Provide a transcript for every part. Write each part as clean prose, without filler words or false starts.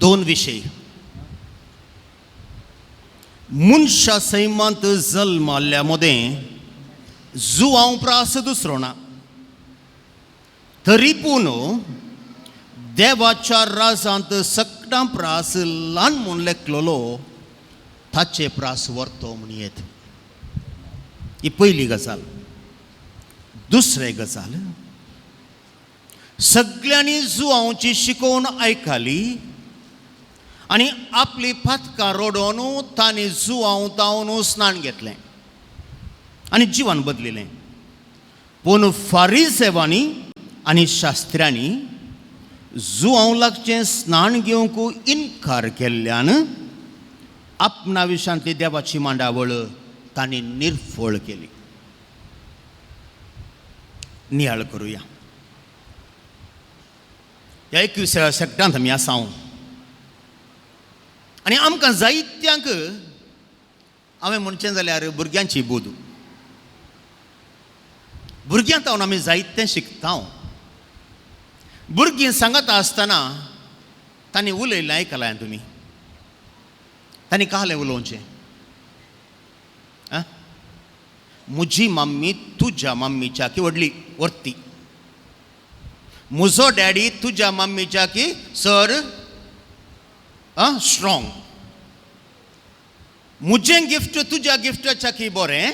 दोन विशय. मनशा सैमांत जल्माल्ल्या मदें जुवांव प्रास दुसरो ना, तरी पूण देवाच्या राजांत सगळ्यां प्रास ल्हान म्हूण लेखलेलो ताचे प्रास व्हरतो म्हूण येत. ही पयली गजाल. दुसरे गजाल, सगल्यांनी जुवांवची शिकोवण आयकली आनी आपली पातकां रडोवन तांणी जुवांव तावन स्नान घेतलें आनी जिवन बदलिलें. पूण फारीसेवांनी आनी शास्त्र्यांनी जुवांव लागचें स्नान घेवंक इनकार केल्ल्यान आपणा विशांतली देवाची मांडावळ तांणी निर्फळ केली. नियाळ करुया. ह्या 21व्या शेंकड्यांत आमी आसा आनी आमकां जायत्यांक हांवें म्हणचें जाल्यार भुरग्यांची बोध. भुरग्यां तावन आमी जायतें शिकता. भुरगीं सांगता आसतना तांणी उलयलें आयकलां तुमी? तांणी कहलें उलोवचें? आं, म्हजी मम्मी तुज्या मम्मीच्या की व्हडली व्हरती, म्हजो डॅडी तुज्या मम्मीच्या की चड आं स्ट्रॉंग, म्हजें गिफ्ट तुज्या गिफ्टाच्या की बरें,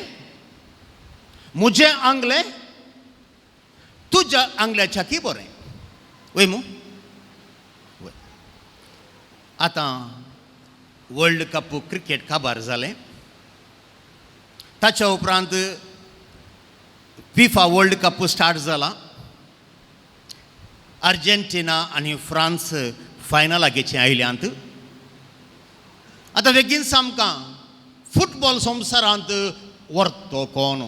म्हजें आंगलें तुज्या आंगल्याच्या की बरें. वय मू? वय. आतां वर्ल्ड कप क्रिकेट काबार जालें. ताच्या उपरांत फिफा वर्ल्ड कप स्टार्ट जाला. अर्जेंटिना आनी फ्रांस फायनलागेचे आयल्यांत. आतां बेगीन आमकां फुटबॉल संवसारांत व्हरतो कोण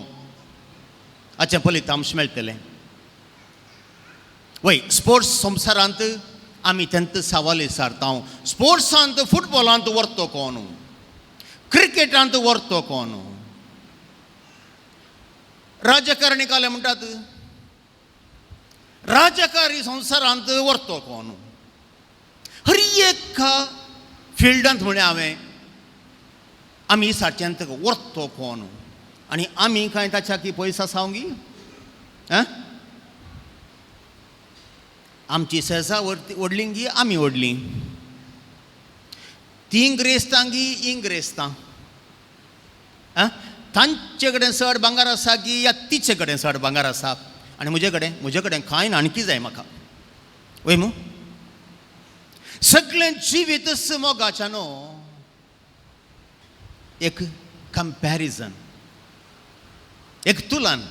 हाचें फलितांश मेळटलें. वय, स्पोर्ट्स संवसारांत आमी तेंत सवाल विचारता, स्पोर्ट्सांत फुटबॉलांत व्हरतो कोण, क्रिकेटांत व्हरतो कोण? राजकारणी काले म्हणटात, राजकारी संवसारांत व्हरतो कोण? हर एका फिल्डांत म्हळें हांवें आमी सारच्यांत व्हरतो कोण? आनी आमी कांय ताच्या की पयस आसा गी? आं, आमची सेजा व्हडली गी आमी व्हडली? तीं ग्रेस्तां गी इंग्रेस्तां? आं, तांचे कडेन चड भांगर आसा की या तिचे कडेन चड भांगर आसा? आनी म्हजे कडेन कांय ना, आणकी जाय म्हाका. वय मू? सगळें जिवीतच मोगाच्या न्हू एक कंपॅरिजन, एक तुलन.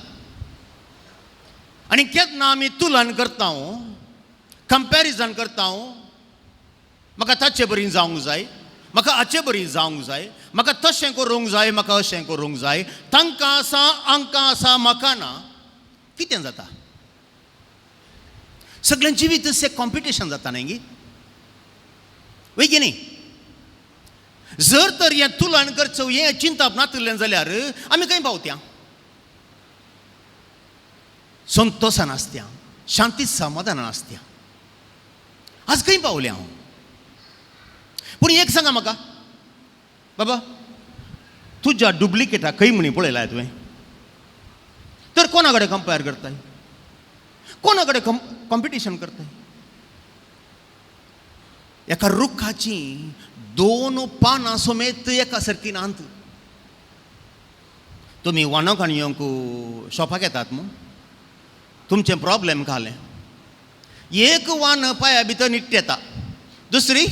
आनी केन्ना आमी तुलन करता, कंपॅरिजन करता, म्हाका ताचे बरी जावंक जाय, म्हाका हाचे बरी जावंक जाय, म्हाका तशें करूंक जाय, म्हाका अशें करूंक जाय, तांकां आसा, हांकां आसा, म्हाका ना, कितें जाता? सगळें जिवीत एक कॉम्पिटिशन जाता न्ही गी? वय की न्ही? जर तर हें तुलन करचो हें चिंतप नातिल्लें जाल्यार आमी खंय पावत्या? संतोशान आसत्या, शांती समाधानान आसत्या. आज खंय पावलें हांव? पूण एक सांगा म्हाका बाबा, तुज्या डुप्लिकेटा खंय म्हणी पळयला तुवें? तर कोणा कडेन कंपेर करताय? कोणा कडेन कॉम्पिटिशन करताय? एका रुखाची दोन पानां समेत एका सारकी नात. तुमी वानो येवंक शॉपाक येतात मू, तुमचें प्रॉब्लेम घालें. एक वान पांया भितर निट्ट येता, दुसरी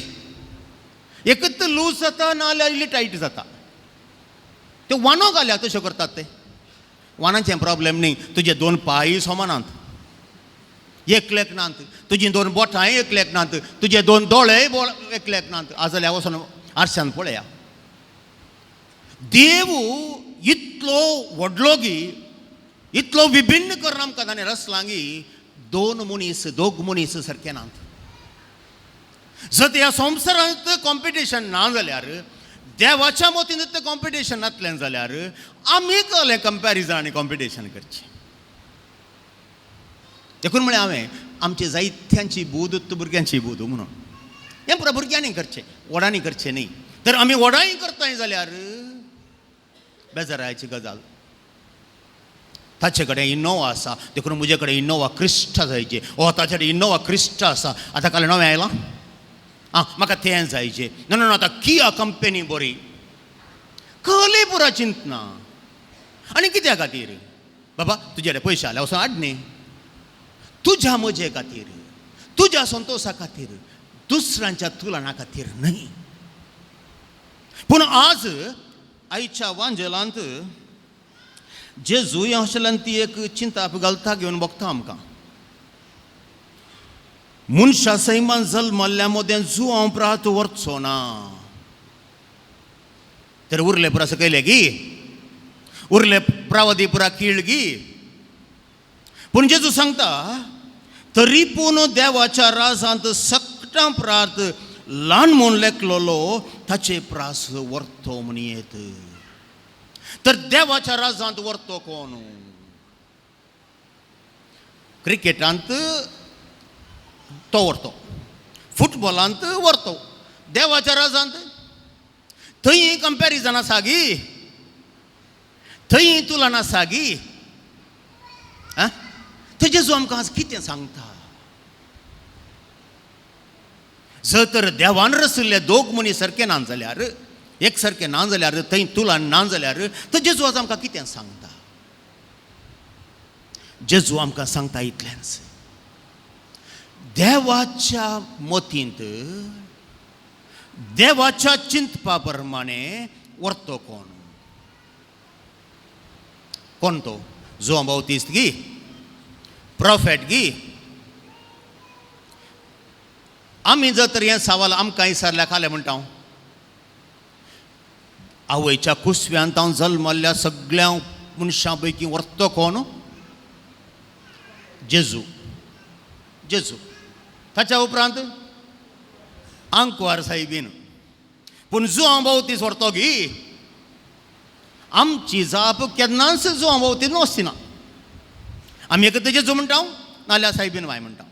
एकच लूज जाता, नाजाल्यार इल्ली टायट जाता. ते वानो घाल्या तश्यो करतात ते. वानाचें प्रॉब्लेम न्ही. तुजे दोन पांय समानात, एकलेक नात. तुजी दोन बोटांय एकलेक नात. तुजे दोन दोळेय एकलेक नात. आज जाल्यार वचून आरशान पळया. देव इतलो व्हडलो गी, इतलो विभिन्न करून आमकां ताणें रचलां गी दोन मनीस, दोग मनीस सारके नात. जर ह्या संवसारांत कॉम्पिटिशन ना जाल्यार, देवाच्या मतीन तें कॉम्पिटिशन नातलें जाल्यार, आमी कहलें कंपॅरिजन आनी कॉम्पिटिशन करचें? देखून म्हळें हांवें, आमची जायत्यांची बूद भुरग्यांची बूद म्हणून. हें पुरा भुरग्यांनी करचें, व्हडांनी करचें न्ही. तर आमी व्हडांय करताय जाल्यार बेजारायची गजाल. ताचे कडेन इनोवा आसा देखून म्हजे कडेन इनोवा क्रिस्टा जायचे. ओ ताचे कडेन इनोवा क्रिस्टा आसा, आतां काल नवें आयलां, आं म्हाका तें जायचे. ना ना आतां किया कंपनी बरी. कहली पुरा चिंतना आनी कित्या खातीर बाबा तुजे कडेन पयशे आल्या वचून हाड न्ही, तुज्या मजे खातीर, तुज्या संतोशा खातीर, दुसऱ्यांच्या तुलना खातीर न्हय. पूण आज आयच्या वांजेलांत जेजू आशिल्ल्यान ती एक चिंता घालता घेवन बघता आमकां. मनशा सैमान जल्मल्ल्या मदें जुवां प्रात व्हरचो ना तर उरले पुरा सकयले गी, उरले प्रावदी पुरा किळ गी. पूण जेजू सांगता तरी पूण देवाच्या राजांत सकटां प्रात ल्हान म्हूण लेखलेलो ताचे प्रास व्हरतो म्हण येत. तर देवाच्या राजांत व्हरतो कोण? क्रिकेटांत तो व्हरतो, फुटबॉलांत व्हरतो, देवाच्या राजांत थंय कंपॅरिजन आसा गी, थंय तुलना आसा गी. आं थंय जेजू आमकां आज कितें सांगता? जर तर देवान रचिल्ले दोग मनीस सारके ना जाल्यार, एक सारके ना जाल्यार, थंय तुलना ना जाल्यार, तर जेजू आज आमकां कितें सांगता? जेजू आमकां सांगता इतलेंच, देवाच्या मतींत देवाच्या चिंतपा प्रमाणे व्हरतो कोण? कोण तो? जुवां बावतीस्त गी, प्रोफेट गी? आमी जर तर हें सवाल आमकां विचारल्या खालें म्हणटा हांव, आवयच्या कुसव्यांत हांव जल्मल्ल्या सगळ्या मनशां पैकी व्हरतो कोण? जेजू. जेजू. ताच्या उपरांत आंकवार सायबीन. पूण जुवां बावतीस व्हरतो गी? आमची जाप केन्नाच जुवां बावतीस वचना. आमी एक जेजू म्हणटा नाल्यार सायबीन वाय म्हणटा.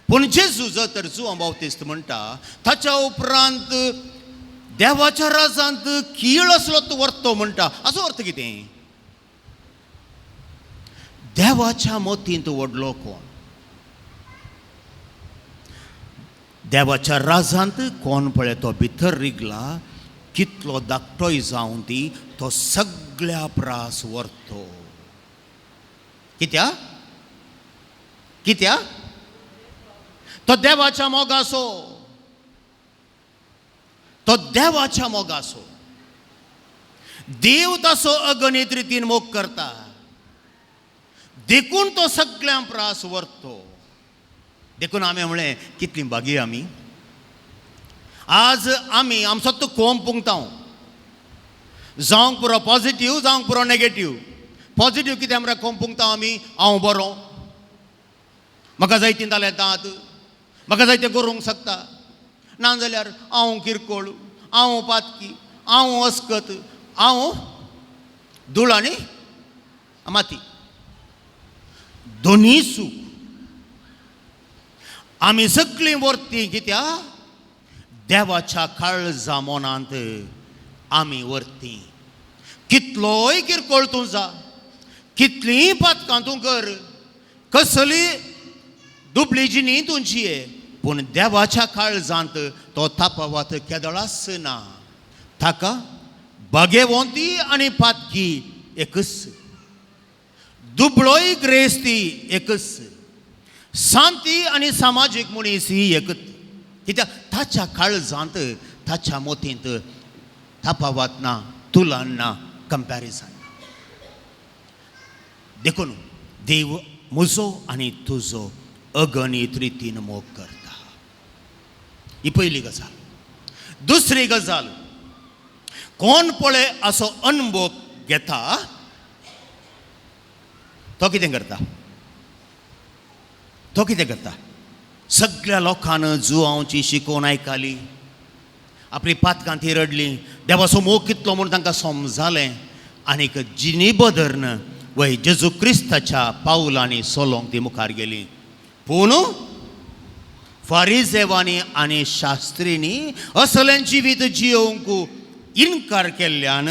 पूण जेजू जर तर जुवां बावतीस्त म्हणटा ताच्या उपरांत देवाच्या राजांत किळ आसलो तो व्हरतो म्हणटा, हाचो अर्थ कितें? देवाच्या मतींत व्हडलो कोण? देवाच्या राजांत कोण पळय तो भितर रिगला, कितलो धाकटोय जावन ती तो सगळ्या प्रास व्हरतो. कित्या? कित्या? तो देवाच्या मोगासो, तो देवाच्या मोगासो. देव ताचो अगणीत रितीन मोग करता देखून तो सगळ्यां प्रास व्हरतो. देखून आमी म्हणलें कितली भागी आमी. आज आमी आमचो तो कोम पुंगता, जावंक पुरो पॉजिटीव, जावंक पुरो नेगेटीव. पॉजिटीव कितें म्हळ्यार कोम पुंगता आमी, हांव बरो, म्हाका जाय ती जाल्यार दांत, म्हाका जाय तें करूंक शकता. ना जाल्यार हांव किरकोळ, हांव पातकी, हांव अस्कत, हांव धूळ आनी माती. दोनूय सूख आमी सगळीं व्हरती कित्या? देवाच्या काळजा मनांत आमी व्हरती. कितलोय किरकोळ तूं जा, कितलींय पातकां तूं कर, कसली दुबळी जिणी तुजी, पूण देवाच्या काळजांत तो तापवात केदळाच ना. ताका बागेवंती आनी पातकी एकच, दुबळोय ग्रेस्ती एकच, शांती आनी सामाजीक मनीस ही एकच. कित्याक? ताच्या काळजांत ताच्या मोतींत तापावत ना, तुलन ना, कंपॅरिजन. देखून देव म्हजो आनी तुजो अगणीत रितीन मोग करता. ही पयली गजाल. दुसरी गजाल, कोण पळय असो अनभोग घेता तो कितें करता? तो कितें करता? सगळ्या लोकांन जुवांवची शिकोवन आयकली, आपली पातकां ती रडली, देवाचो मोग कितलो म्हूण तांकां समजालें आनीक जिनी बदर्न वय जेजू क्रिस्ताच्या पावलांनी सोलोंक ती मुखार गेली. पूण फारिजेवांनी आनी शास्त्रींनी असलें जिवीत जियोवंक इनकार केल्ल्यान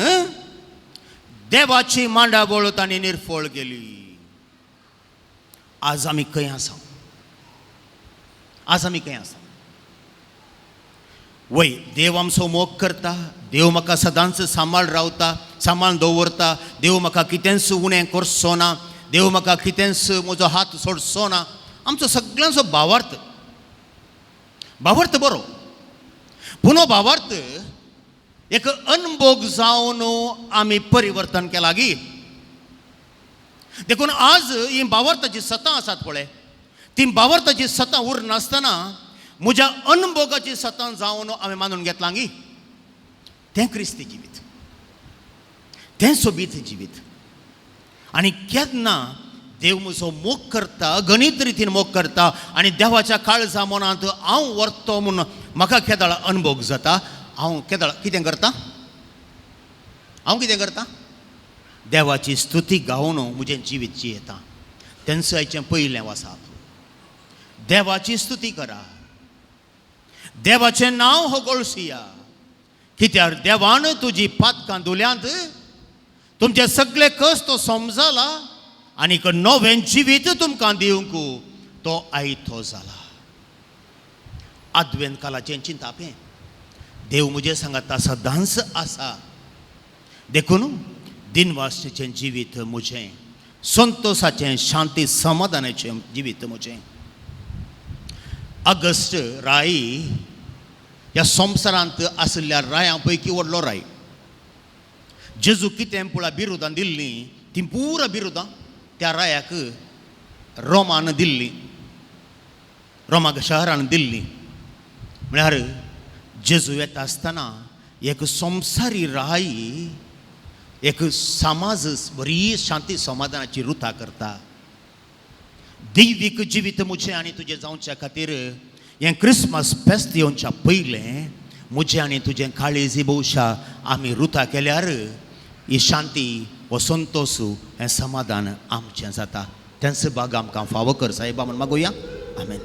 देवाची मांडावळ तांणी निर्फळ केली. आज आमी खंय आसा? आज आमी खंय आसा? वय, देव आमचो मोग करता, देव म्हाका सदांच सांबाळ रावता, सांबाळ दवरता, देव म्हाका कितेंच उणें करचो ना, देव म्हाका कितेंच म्हजो हात सोडचो ना. आमचो सगळ्यांचो भावार्थ, भावार्थ बरो, पूण हो भावार्थ एक अनभोग जावन आमी परिवर्तन केला गी. देखून आज ही भावार्थाची सतां आसात पळय, ती भावार्थाची सतां उरनासतना म्हज्या अनभोगाची सतां जावन हांवें मानून घेतलां गी. तें क्रिस्ती जिवीत, तें सोबीत जिवीत. आनी केन्ना देव म्हजो मोग करता, गणीत रितीन मोग करता आनी देवाच्या काळजा मनांत हांव व्हरतो म्हूण म्हाका केदळ अनभोग जाता, हांव केदळ कितें करता, हांव कितें करता, देवाची स्तुती गावन म्हजें जिवीत जियेता. तेंच आयचें पयलें वासाप. देवाची स्तुती करा, देवाचें नांव होगोळसिया, कित्याक देवान तुजी पातकां धुल्यांत, तुमचे सगळे कस तो समजाला आनीक नवें जिवीत तुमकां दिवंक तो आयतो जाला. आदवेन कालाचें चिंताप हें, देव म्हजें सांगाता सदांच आसा. देखून दिनवासचें जिवीत म्हजें, संतोसाचें, शांती समाधानाचें जिवीत म्हजें. ऑगस्ट राय ह्या संवसारांत आशिल्ल्या रायां पैकी व्हडलो राय. जेजू कितें पुळा बिरुदां दिल्लीं तीं पुरा बिरुदां त्या रायाक रोमान दिल्लीं, रोमाक शहरान दिल्लीं. म्हळ्यार जेजू येता आसतना एक संवसारी राय, एक समाज बरी शांती समाधानाची रुता करता. दैवीक जिवीत म्हजें आनी तुजें जावच्या खातीर हें क्रिसमस फेस्त येवच्या पयलें म्हजें आनी तुजें काळीजी भोवशा आमी रुता केल्यार ही शांती, हो संतोश, हें समाधान आमचें जाता. तेंच भाग आमकां फावो कर साहेबा म्हूण मागुया. आमेन.